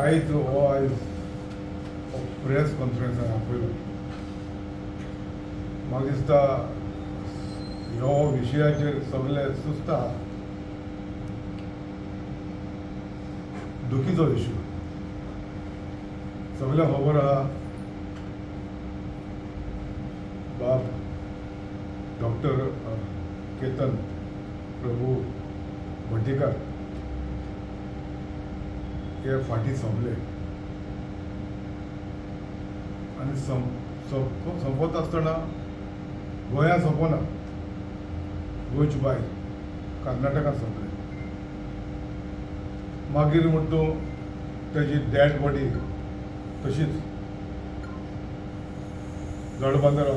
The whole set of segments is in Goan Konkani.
आयज हो आयज प्रेस कॉन्फरन्स हांवें आपयलो. म्हाका दिसता ह्यो विशयाचेर सगळे सुस्त आहा. दुखीचो विशय सगळ्यांक खबर आहा. बाब डॉक्टर केतन प्रभू भटीकर हे फाटीं सोंपले आनी सोंपत आसतना गोंयांत सोंपना, गोंयचे भायर कर्नाटकांत सोंपले. मागीर म्हण तूं तेजी डॅड बॉडी तशीच धोडबंदर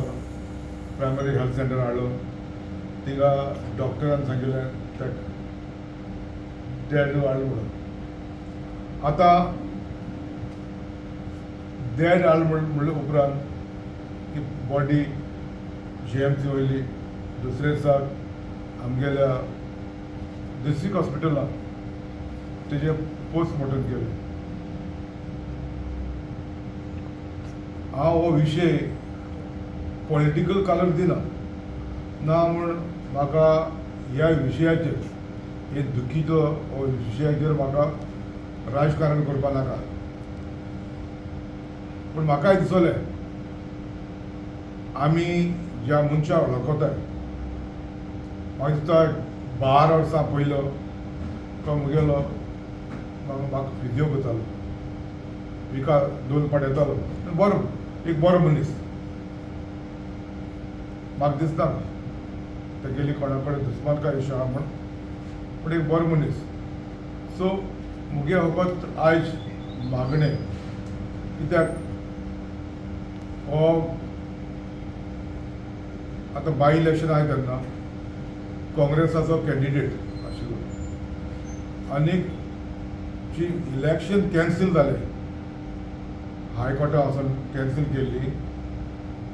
प्रायमरी हेल्थ सेंटर हाडलो. तिका डॉक्टरान सांगिल्लें ताका डॅड हाडलो म्हणून. आतां डॅड हाडलो म्हणले उपरांत ती बॉडी जीएमसी वयली दुसरे दिसाक आमगेल्या डिस्ट्रिक्ट हॉस्पिटलान तेजें पोस्टमॉर्टम केलें. हांव हो विशय पॉलिटिकल कलर दिना ना म्हूण म्हाका ह्या विशयाचेर, हे दुखीचो हो विशयाचेर म्हाका राजकारण करपा नाका. पूण म्हाकाय दिसलें आमी ज्या मनशाक वळखताय, म्हाका दिसता 12 वर्सां पयलो तो म्हगेलो म्हाका फिजियो करतालो, विका 2 पाट येतालो. बरो एक बरो मनीस. म्हाका दिसना तेगेली कोणा कडेन दुस्मानकाय अशें आहा म्हूण, पूण एक बरो मनीस. सो मुगे फकत आयज मागणें, कित्याक हो आतां बाय इलेक्शन आहा तेन्ना काँग्रेसाचो कॅन्डिडेट आशिल्लो आनीक जी इलेक्शन कॅन्सील जालें, हायकोर्टा वचून कॅन्सील केल्ली,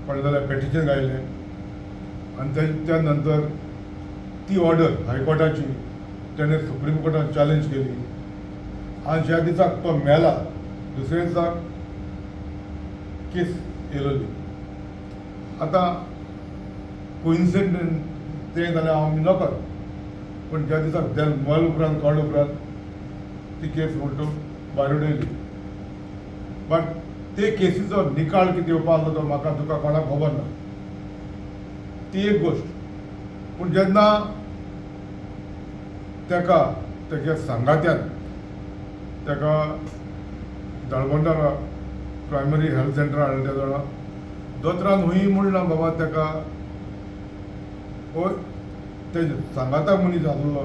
कोणें जाल्यार पेटिशन घायलें आनी त्या नंतर ती ऑर्डर हायकोर्टाची तेणें सुप्रीम कोर्टान चॅलेंज केली. आनी ज्या दिसाक तो मेला दुसऱ्या दिसाक केस येयलोली. आतां कोइन्सिडंट तें जाल्यार हांव नकळ, पूण ज्या दिसाक त्या मेल उपरांत कळ्ळे उपरांत ती केस म्हणटू भायर उडयली. बट ते केसीचो निकाल कितें येवपा आसलो तो म्हाका तुका कोणाक खबर ना, ती एक गोश्ट. पूण जेन्ना ताका तेगे सांगात्यान ताका दळबंदरा प्रायमरी हेल्थ सेंटर हाडलें त्या जाणा दोतोरान हुंय म्हणलां बाबा ताका हो ते सांगाताक मनीस आसलो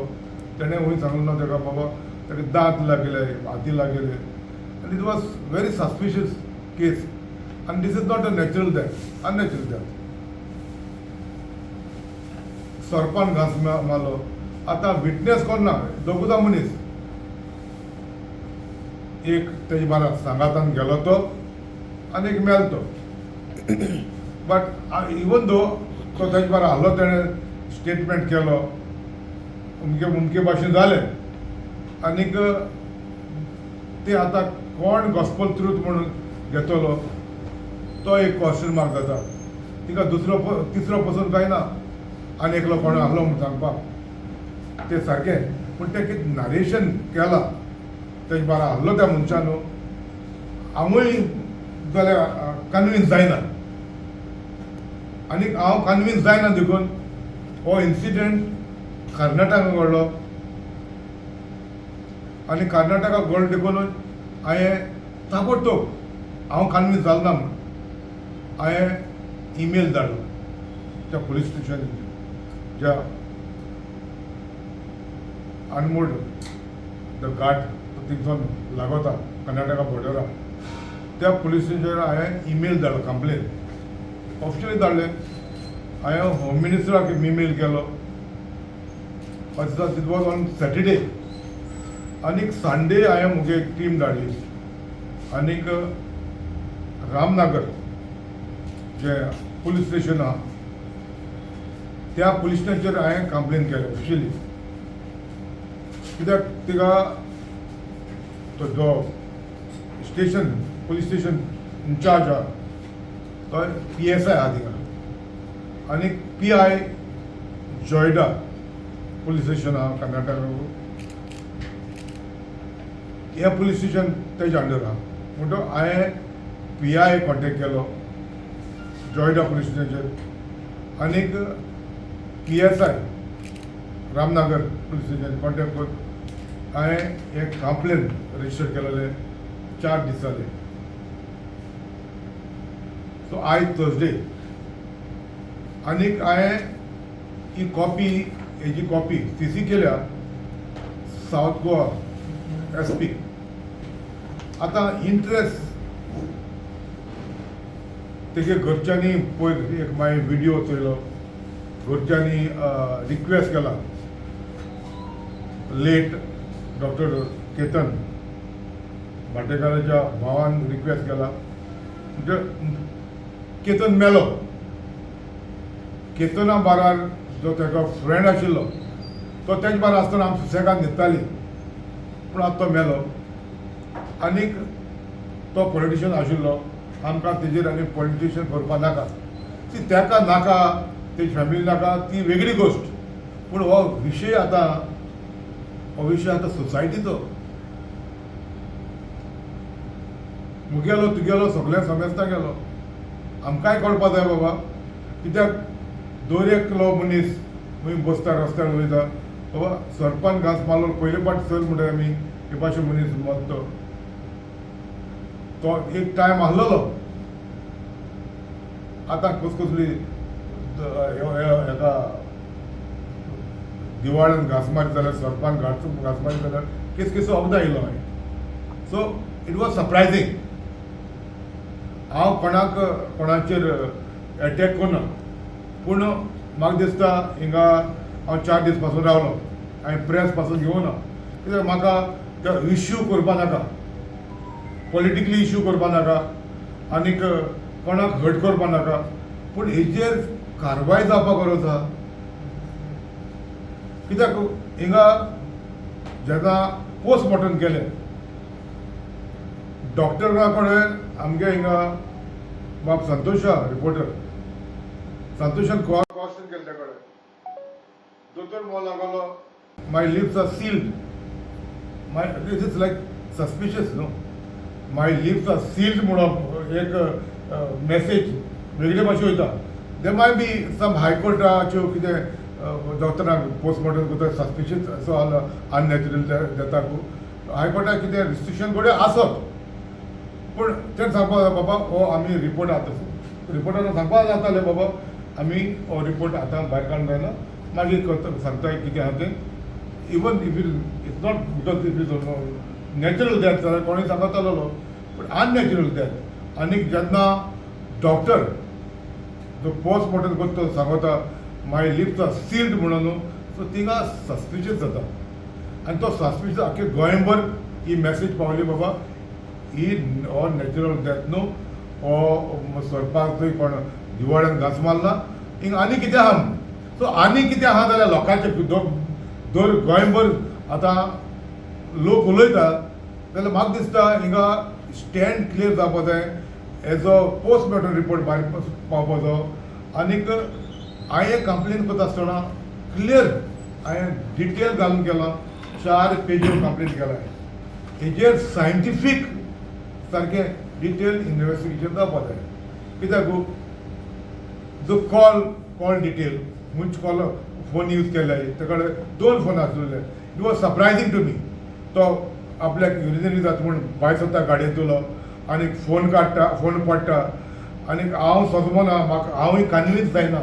तेणें हुंय सांगलो ना ताका बाबा ताका दांत लागले, हाती लागले. आनी it was very suspicious case आनी this is not a natural death, unnatural death. सोरपान घांस मारलो. आतां विटनेस कोण ना, दोगूच मनीस, एक तेजे बारा सांगातान गेलो तो आनी एक मेलो तो. बट इवन दो तो तेजे बारा आहलो, तेणें स्टेटमेंट केलो अमके अमके भाशेन जालें. आनीक ते आतां कोण गॉस्पल ट्रूथ म्हणून घेतलो तो एक क्वेश्चन मार्क जाता. तिका दुसरो तिसरो पसून काय ना आनी एकलो कोण आहलो म्हूण सांगपाक तें सारकें. पूण तें कितें नरेशन केलां तेजे बारा आहलो त्या मनशान न्हू, हांवूय जाल्यार कन्विन्स जायना. आनी हांव कन्विन्स जायना देखून हो इन्सिडंट कर्नाटका घडलो आनी कर्नाटका घडलो देखून हांवें ताबडतोब हांव कन्विन्स जालो ना म्हूण हांवें इमेल धाडलो त्या पुलीस स्टेशन ज्या अनमोड the घाट थिंगसून लागोता कर्नाटका बॉर्डरा, त्या पुलीस स्टेशनार हांवें इमेल धाडलो, कंप्लेन ऑफिशियली धाडलें. हांवें होम मिनिस्टराक इमेल केलो. It was on Saturday आनीक संडे हांवें मुगे एक टीम धाडली आनीक रामनगर जे पुलीस स्टेशन आहा त्या पुलीस स्टेशनाचेर हांवें कंप्लेन केलें ऑफिशियली. कित्याक तिका तो जो स्टेशन, पुलीस स्टेशन इन्चार्ज आहा तो पीएसआय आहा थिंगा आनी पीआय जोयडा पुलीस स्टेशन आहा कर्नाटका, हें पुलीस स्टेशन तेज्या अंडर आहा. म्हणटो हांवें पीआय कॉन्टेक्ट केलो जोयडा पुलीस स्टेशनाचेर आनीक PSI Ramnagar police station contact करून हांवें एक कंप्लेन रजिस्टर केलेलें. 4 दीस जाले. सो आयज थर्सडे आनीक हांवें ही कॉपी, हेजी कॉपी सीसी केल्या सावथ गोवा एसपी. आतां इंट्रस्ट तेगे घरच्यांनी पयर एक मागीर व्हिडियो चोयलो, घरच्यांनी रिक्वेस्ट केला, लेट डॉक्टर केतन भाटेकाराच्या भावान रिक्वेस्ट केला. म्हणजे केतन मेलो, केतना बारार जो ताका फ्रेंड आशिल्लो तो तेज बारा आसतना आमी सुसेगान न्हिदताली, पूण आतां तो मेलो आनीक तो पॉलिटिशियन आशिल्लो. आमकां तेजेर आनी पॉलिटिशियन करपा नाका. ती ताका नाका, तेजी फॅमिली नाका, ती वेगळी गोश्ट. पूण हो विशय आतां सोसायटीचो, मुगेलो, तुगेलो, सगळ्या समेस्तां गेलो. आमकांय कळपा जाय बाबा, कित्याक दर एकलो मनीस खंय बसता, रस्त्यार वयता, बाबा सरपान घांस मारलो पयले फावट सर म्हणटा आमी हे भाशेन मनीस मरतो. तो एक टायम आसलेलो. आतां कसकसली हेका दिवाळेन घांस मारीत जाल्यार, सरपान घांस मारीत जाल्यार केस केसो वखदां येयलो मागीर. So it was surprising. हांव कोणाक कोणाचेर एटॅक करना, पूण म्हाका दिसता हिंगा हांव 4 दीस पासून रावलो, हांवें प्रेस पासून घेवना, कित्याक म्हाका ते इश्यू करपा नाका, पॉलिटिकली इश्यू करपा नाका आनीक कोणाक हर्ट करपा नाका. पूण हेजेर कारवाय जावपाक गरज आहा, कित्याक हिंगा जेन्ना पोस्टमॉर्टम केलें डॉक्टरा कडेन, आमगे हिंगा बाब संतोष रिपोर्टर, संतोषान क्वेश्चन केलें त्या कडेन. दोतोर म्हणूंक लागलो, "My lips are sealed." My this is like suspicious, no? "My lips are sealed" म्हणून एक मेसेज वेगळे भाशेन वयता. There might be some हायकोर्टाच्यो कितें दोतोरांक पोस्टमॉर्टम करता, सस्पिशियस असो अननॅचरल डेथाक हायकोर्टाक कितें रिस्ट्रिक्शन घडये आसत. पूण तें सांगपा जाय, बाबा हो आमी रिपोर्ट आतां रिपोर्टान सांगपा जातालें, बाबा आमी हो रिपोर्ट आतां भायर काडूंक जायना, मागीर करता, सांगता कितें आहा तें. Even if it's not, because if is natural death जाल्यार कोणूय सांगतलो, पूण अननॅचरल डेथ आनीक जेन्ना डॉक्टर जो पोस्टमॉर्टम करता तो सांगता "My lips are sealed" म्हणून, सो थिंगा सस्पिशियस जाता. आनी तो सस्पिशियस आख्खे गोंयभर ही मॅसेज पावली, बाबा ही हो नॅचरल डेथ न्हू, हो सरपाक कोण दिवाळ्यान घांस मारला, हिंगा आनी कितें आहा. सो आनी कितें आहा जाल्यार लोकांचे दर गोंयभर आतां लोक उलयतात जाल्यार म्हाका दिसता हिंगा स्टँड क्लियर जावपा जाय, एजो पोस्टमॉर्टम रिपोर्ट भायर पावपाचो. आनीक हांवें कंप्लेन करता आसतना क्लियर हांवें डिटेल घालून केलां, 4 पेज्यो कंप्लेन केला. हेजेर सायंटिफीक सारकें डिटेल इन्वेस्टिगेशन जावपा जाय, कित्याक जो कॉल डिटेल खंयचे कॉल फोन यूज केले, ते कडेन दोन फोन आसलेले. It was surprising to me. तो आपल्याक युरिनरी जाता म्हूण भायर सरता गाडयेंतलो आनी फोन काडटा, फोन पडटा आनी हांव सजमना, म्हाका हांवूय कन्विन्स जायना.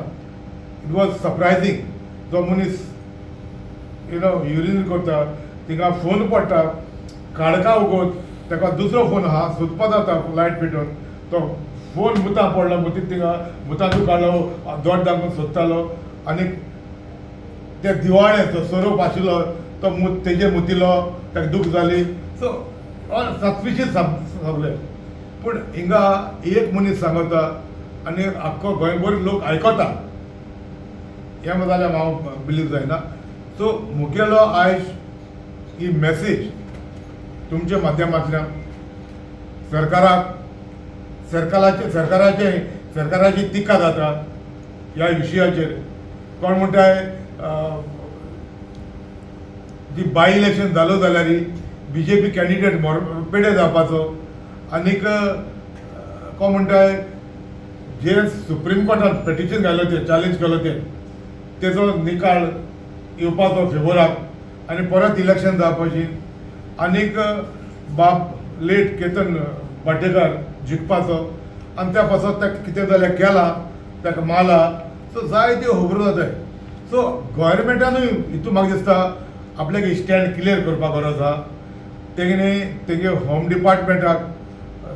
It was surprising. जो मनीस युरिन करता, थिंगा फोन पडटा, काळखा वगत ताका दुसरो फोन आहा, सोदपा जाता लायट पेटोवन. तो फोन मुतां पडलो, मुती थिंगा मुतांतू काडलो, दोट दामून सोदतालो. आनी ते दिवाळे तो सोरोप आशिल्लो, तो मुत तेजेर मुतिलो, ताका दूख जाली. सो सस्पिशियस सगळें. पूण हिंगा एक मनीस सांगता आनी आख्खो गोंयभर लोक आयकता, हें जाल्यार हांव बिलीव जायना. सो मुगेलो आयज ही मॅसेज तुमच्या माध्यमांतल्यान सरकाराक सरकाराचे सरकाराचे सरकाराची टिका जाता ह्या विशयाचेर. कोण म्हणटाय जी बाय इलेक्शन जालो जाल्यार बीजेपी कॅन्डिडेट पेडे जावपाचो. आनीक कोण म्हणटाय जे सुप्रीम कोर्टान पिटिशन घालो तें चॅलेंज केलो तें तेजो निकाल येवपाचो फेवराक आनी परत इलेक्शन जावपाची. आनीक बाब लेट केतन भाटेकार जिखपाचो आनी त्या पासत ताका कितें जाल्यार केला ताका मारला. सो जायत्यो खबरो जाताय. सो गव्हर्मेंटानूय हितून म्हाका दिसता आपल्याक स्टँड क्लियर करपाक गरज आहा. तेगेले तेगे होम डिपार्टमेंटाक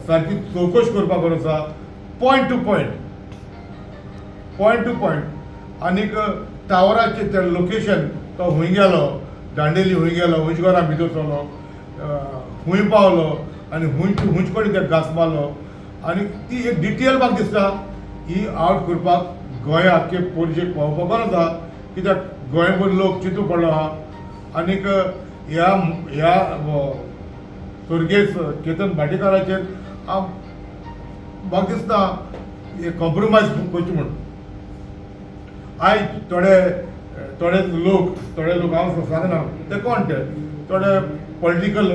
सारकी चवकश करपाक गरज आहा, point to point, point to point. आनीक टावराचें तें लोकेशन, तो खूंय गेलो, दांडेली खूंय गेलो, खूंयच घरा भितर सरलो, खूंय पावलो आनी खूंय खूंयच कडेन ते घास मारलो आनी ती एक डिटेल म्हाका दिसता ही आवट करपाक गोंया आख्खे पणजेक पावोवपाक गरज आहा. कित्याक गोंयभर लोक चिंतू पडलो आहा. आनीक ह्या ह्या स्वर्गेस्त केतन भाटीकाराचेर हांव म्हाका दिसता हे कॉम्प्रोमायज करचें म्हूण. आयज थोडे थोडे लोक, थोडे लोक, हांव सांगना ते कोण ते, थोडे पॉलिटिकल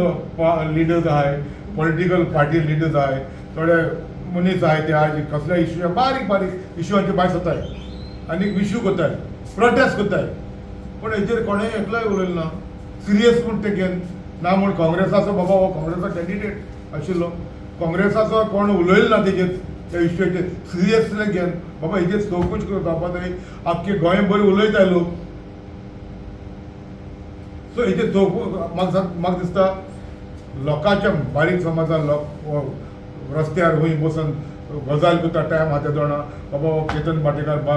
लिडर्स आहाय, पॉलिटिकल पार्टी लिडर्स आहाय, थोडे मनीस आहाय, ते आयज कसल्या इश्यू, बारीक बारीक इश्यूआंचे भायर सरताय आनी इश्यू करताय, प्रोटेस्ट करताय. पूण हेजेर कोणेय एकलोय उलयलो ना सिरियस म्हूण ते घेवन ना म्हूण. काँग्रेसाचो बाबा हो काँग्रेसाचो कॅन्डिडेट आशिल्लो, काँग्रेसाचो कोण उलयलो ना तेजेर, त्या इश्यूचेर सिरियसली घेवन बाबा हेजेर चवकशी जावपा जाय. आख्खे गोंयभर उलयताय लोक. सो हेजेर चवक म्हाका म्हाका दिसता लोकांच्या बारीक समाजान लोक रस्त्यार खंय बसून गजाल करता टायम आहा तेदोणा बाबा हो केतन भाटेकार बा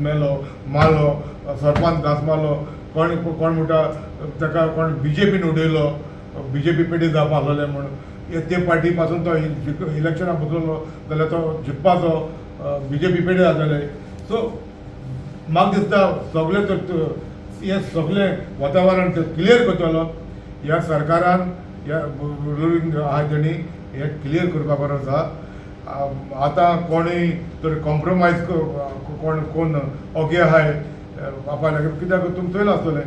मेलो, मारलो, सरपान घांस मारलो, कोण कोण म्हणटा ताका कोण बीजेपीन उडयलो, बीजेपी पेडी जावपा आसलेले म्हूण ते पार्टी पासून तो इलेक्शनाक बसलेलो जाल्यार तो जिखपाचो, बीजेपी पेडे जातले. सो म्हाका दिसता सगळें तर हें सगळें वातावरण क्लियर करतलो ह्या सरकारान, ह्या रुलींग आहा तेणी हें क्लियर करपा गरज आहा. आतां कोणूय तर कॉम्प्रोमायज कोण कोण ओगे आहाय बापाय कित्याक तुमी चोयलां आसतलें.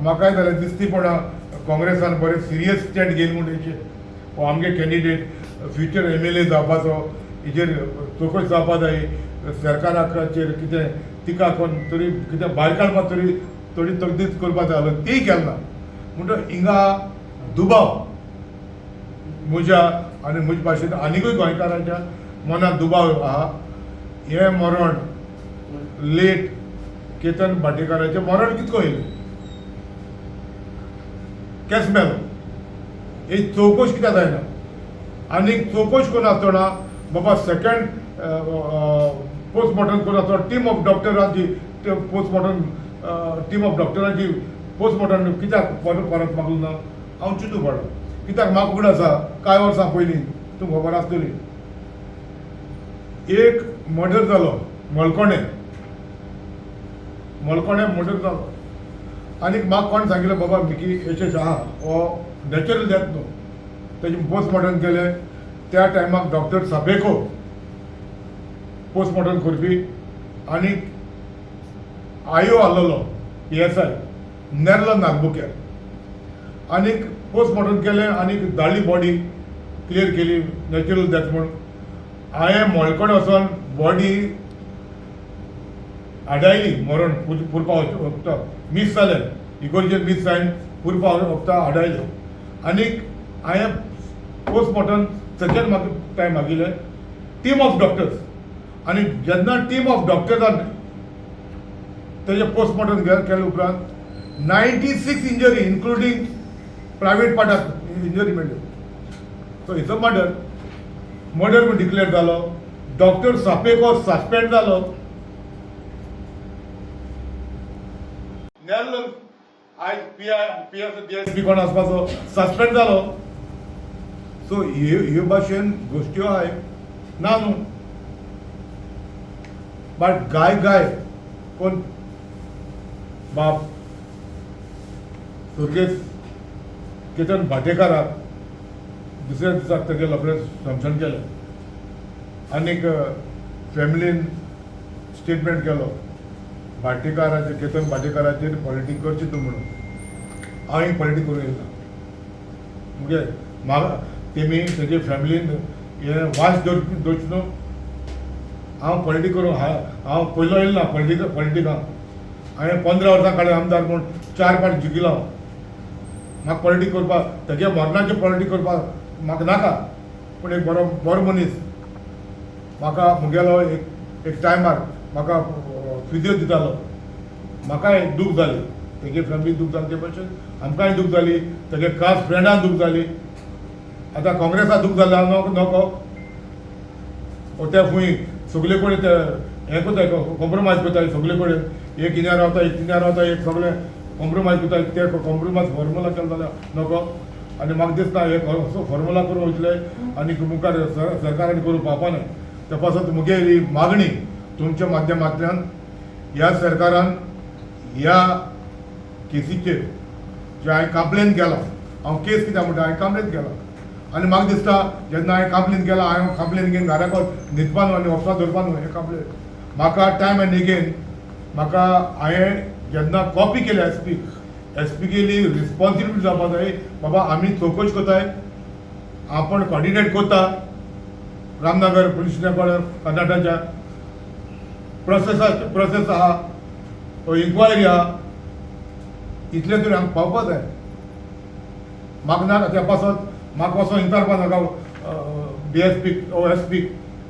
म्हाकाय जाल्यार दिसती पण काँग्रेसान बरें सिरियस स्टँड घेयल म्हूण हेचेर हो आमगे कॅन्डिडेट फ्युचर एमएलए जावपाचो, हेजेर चवकश जावपा जाय. सरकाराचेर कितें टिका कोन्न तरी कितें भायर काडपाक तरी थोडी तकदीस करपा जाय आसलो, तीय केलें ना. म्हणटकीर हिंगा दुबाव म्हज्या आनी म्हजे भाशेन आनिकूय गोंयकारांच्या मनात दुबाव आहा. हें मरण लेट केतन भाटेकाराचें मरण कितको येयलें, केस मेलो, ही चवकश कित्याक जायना? आनीक चवकश करून आसतना बाबा सेकंड पोस्टमॉर्टम करून आसतना टीम ऑफ डॉक्टरांची पोस्टमॉर्टम, टीम ऑफ डॉक्टरांची पोस्टमॉर्टम कित्याक परत परत मागूं ना, हांव चिंतू पडलो. कित्याक म्हाका उगड आसा, कांय वर्सां पयलीं तुमकां खबर आसतली, एक मर्डर जालो मळकोणे, मळकोणे मर्डर जालो. आनीक म्हाका कोण सांगिल्लें बाबा मिकी एश आहा, हो नॅचरल डेथ न्हू. तेजें पोस्टमॉर्टम केलें त्या टायमाक डॉक्टर सापेको पोस्टमॉर्टम करपी आनी आयो आसलेलो पीएसआय नेर्लन नागबुक्यार. आनीक पोस्टमॉर्टम केलें आनीक धाडली बॉडी, क्लियर केली नॅचरल डेथ म्हूण. हांवें मळकण वचोन बॉडी हाडायली, मरण पुरपा वखदां मीस जालें, इगोर्जेन मीस जायन पुरपा वखदां हाडायली. आनीक हांवें पोस्टमॉर्टम सेकंड म्हाका टायम मागिल्लें टीम ऑफ डॉक्टर्स. आनी जेन्ना टीम ऑफ डॉक्टर्सान तेजें पोस्टमॉर्टम केले उपरांत 96 injury including private पार्टाक इंजरी मेळ्ळ्यो. So it's a murder, murder म्हूण डिक्लेअर जालो. डॉक्टर सापेको सस्पेंड जालो. नेल्ल आयज पीआय पीएस डीएसपी कोण आसपाचो सस्पेंड जालो. सो ह्यो ह्यो भाशेन गोश्ट्यो आहाय ना न्हू, बट गाय गाय कोण बाब स्वर्गेस्त केतन भाटेकाराक दुसऱ्या दिसाक तेजे रोखडें संशन केलें. आनीक फॅमिलीन स्टेटमेंट केलो भाटीकाराचेर, केतन भाटीकाराचेर पॉलिटीक करची तूं म्हणून. हांव पॉलिटीक करूंक येयना. मुगे म्हाका तेमी तेजे फॅमिलीन हें वास दवरचें न्हू. हांव पॉलिटीक करूंक हांव पयलो येयलो ना पॉलिटिकां. हांवें 15 वर्सां काडलें आमदार म्हूण, चार पाट जिखलो हांव. म्हाका पॉलिटीक करपाक, तेगे मरणाचें पॉलिटीक करपाक म्हाका नाका. पूण एक बरो बरो मनीस म्हाका, मुगेलो एक एक टायमार म्हाका फिजियो दितालो. म्हाकाय दूख जाली, तेगे फॅमिली दूख जाली, ते भशेन आमकांय दूख जाली, तेगे खास फ्रेंडांक दूख जाली. आतां काँग्रेसाक दूख जालें नको नको ते फुंय सगळे कडेन ते हें करताय, कॉम्प्रोमायज करताय सगळे कडेन. एक हिन्या रावता, एक तिन्या रावता, एक सगळे कॉम्प्रोमायज करताय. ते कॉम्प्रोमायज फॉर्मुला केलो जाल्यार नको. आनी म्हाका दिसता हे असो फॉर्मुला करूंक वयतले आनी मुखार सरकारान करूंक पावपा न्हय. ते पासत मुगेली मागणी तुमच्या माध्यमांतल्यान, ह्या सरकारान ह्या केसीचेर जे हांवें कंप्लेन केला, हांव केस कित्याक म्हणटा, हांवें कंप्लेन केला आनी म्हाका दिसता जेन्ना हांवें कंप्लेन केला, हांवें कंप्लेन घेवन घराक न्हिदपा न्हू आनी ऑफिसाक दवरपा न्हू. हें कंप्लेन म्हाका टायम एंड अगेन म्हाका हांवें जेन्ना कॉपी केली एस पी, एस पी केली रिस्पॉन्सिबिलिटी जावपा जाय, बाबा आमी चवकशी करताय, आपण कॉर्डिनेट करता रामनगर पुलीस स्टेशना कडेन. कर्नाटकाच्या प्रोसेस आहा, इन्क्वायरी आहा, इतलें तरी आमकां पावपा जाय. म्हाका ना त्या पासत म्हाका वचोन विचारपा नाका D S P O S P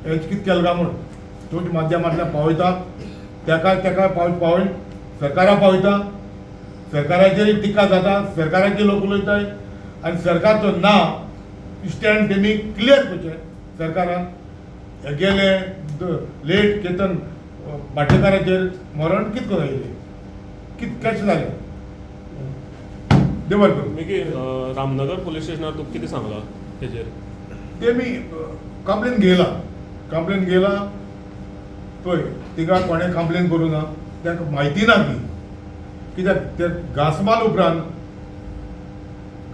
हें कितें केलें काय म्हूण. तुमच्या माध्यमांतल्यान पावयता तेका, तेका पावयन सरकारा पावयता. सरकाराचेरय टिका जाता, सरकाराचे लोक उलयताय आनी सरकारचो ना स्टँड तेमी क्लियर करचें. सरकारान हेगेले लेट केतन भाटेकाराचेर मरण कितें करून आयलें, कित कशें जालें, देव बरें करूं. मागीर रामनगर पुलीस स्टेशनार तुका कितें सांगलां तेजेर? तेमी कंप्लेन घेयला, कंप्लेन घेयला. पळय, तिका कोणें कंप्लेन करूं ना, तांकां म्हायती ना ती कित्याक ते घांस माल उपरांत,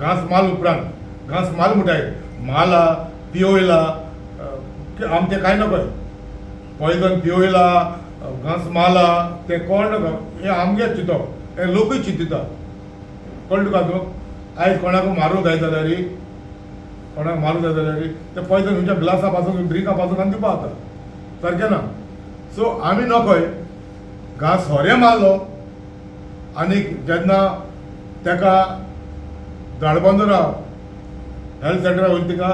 घांस माल उपरांत, घांस माल म्हणटाय, माला पिवयला, आमचें कांय नकय पॉयजन पिवयला, घांस माला तें कोण नकय. हें आमगें चिंतप, हें लोकूय चिंतिता. कळ्ळें तुका? तूं आयज कोणाक मारूंक जाय जाल्यार, कोणाक मारूंक जाय जाल्यार तें पॉयजन खंयच्या ग्लासा पासून, ड्रिंका पासून आनी दिवपा जाता, सारकें ना? सो आमी नकय घांस सोरें मारलो आनी जेन्ना ताका धाडबंदरा हेल्थ सेंटरा वयता, तिका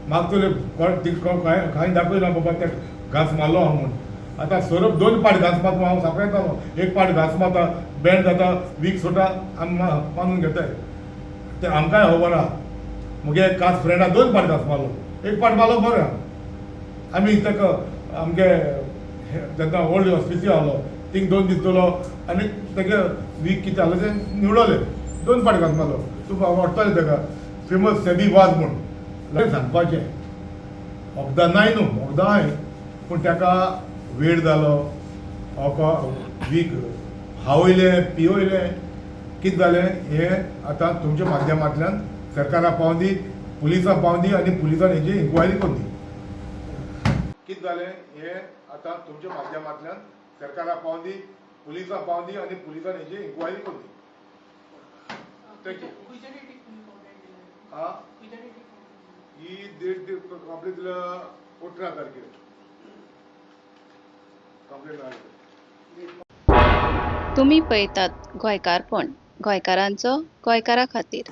मागतले कोण, तिका कांय कांय दाखयना बाबा ते घांस मारलो हांव म्हूण. आतां सोरोप दोन पाट घांस मारता हांव सापडयतालो. एक पाट घांस मारता, बँड जाता, वीक सोडटा, आमी मानून घेताय ते. आमकांय खबर आहा, मुगे कास फ्रेंडा दोन पाट घांस मारलो, एक पाट मारलो बरें आहा. आमी ताका आमगे जेन्ना ओल्ड हॉस्पिसी आहलो, थिंग 2 दीस दवरलो आनी तेगे वीक कितें जालें तें निवळलें. दोन पाट घांस मारलो. तूं वळखतलें ताका, फेमस सेबी वाज म्हूण. सांगपाचें वखदां नाय न्हू, वखदां आहाय, पूण ताका वेळ जालो, वीक खावयलें पिवयलें, कितें जालें हें आतां तुमच्या माध्यमांतल्यान सरकारा पावंदी, पुलिसां पावंदी आनी पुलिसान हेजी इन्क्वायरी करूं दी. कितें जालें हें आतां तुमच्या माध्यमांतल्यान सरकारा पावंदी, पुलिसां पावंदी आनी पुलिसान हेजी इन्क्वायरी करूं दी. Thank you. खंयच्या डेटीक तुमी कंप्लेंट दिल्या? हा. खंयच्या डेटीक कंप्लेंट? ही डेट कंप्लेन दिल्या 18 तारखेर कंप्लेन आयली. तुमी पळयतात गोंयकारपण, गोंयकारांचो गोंयकारा खातीर.